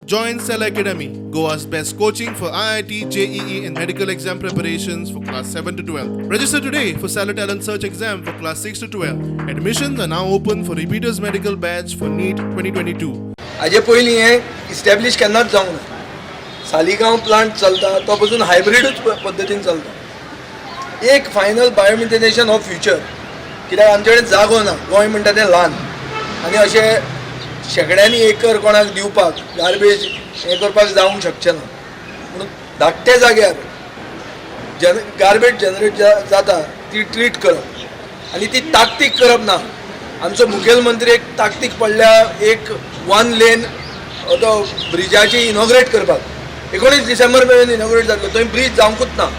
Join Cell Academy, Goa's best coaching for IIT, JEE, and medical exam preparations for class 7 to 12. Register today for Stellar Talent Search exam for class 6 to 12. Admissions are now open for repeaters medical batch for NEET 2022. हाजे पयलीं हें इस्टॅब्लीश केन्नाच जावंक ना. Saligao plant चलता तो पसून हायब्रिडूच पद्दतीन चलता. एक फायनल बायोमिथेनेशन हो फ्युचर, कित्याक आमचे कडेन जागो ना. गोंय म्हणटा तें ल्हान आनी अशें शेंकड्यांनी एकर कोणाक दिवपाक, गार्बेज हें करपाक जावंक शकचें ना. म्हणून धाकट्या जाग्यार जन गार्बेज जनरेट जाता ती ट्रीट करप आनी ती ताकतीक करप ना. आमचो मुखेलमंत्री एक ताकतीक पडल्या एक वन लेन तो ब्रिजाची इनॉग्रेट करपाक. 19 डिसेंबर मेरेन इनॉग्रेट जातलो. थंय ब्रीज जावंकूच ना,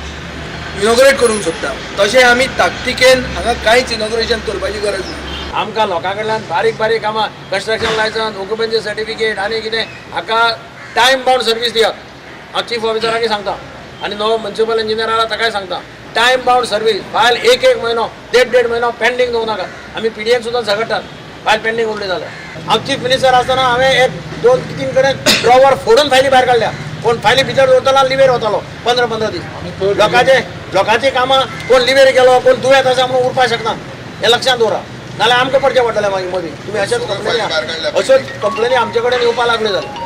इनॉग्रेट करूंक सोदता. तशें आमी ताकतिकेन हांगा कांयच इनॉग्रेशन करपाची गरज ना. आमकां लोकां कडल्यान बारीक बारीक कामां, कन्स्ट्रक्शन लायसन्स, ऑक्युपन्सी सर्टिफिकेट आनी कितें, हाका टायम बाउंड सर्वीस दियात. हांव चीफ ऑफिसराकय सांगता आनी नवो म्युनिसिपल इंजिनियर आसा ताकाय सांगता, टायम बाउंड सर्वीस. फायल एक एक म्हयनो, देड देड म्हयनो पेंडींग दवरूं नाकात. आमी पीडीएन सुद्दां झगडटात फायल पेंडींग उरली जाल्यार. हांव चीफ मिनिस्टर आसतना हांवें एक दोन तीन कडेन ड्रॉवर फोडून फायली भायर काडल्या. कोण फायली भितर दवरतालो आनी लिवेर वतालो 15 15 दीस. लोकांचे लोकांची कामां कोण लिवेर गेलो, कोण दुयेंत आसा म्हणून उरपाक शकना, हें लक्षांत दवरा. नाल्यार आमकां पडचें पडटलें मागीर मदीं. तुमी अशेंच कंप्लेनी, अश्योच कंप्लेनी आमचे कडेन येवपाक लागल्यो जाल्यार.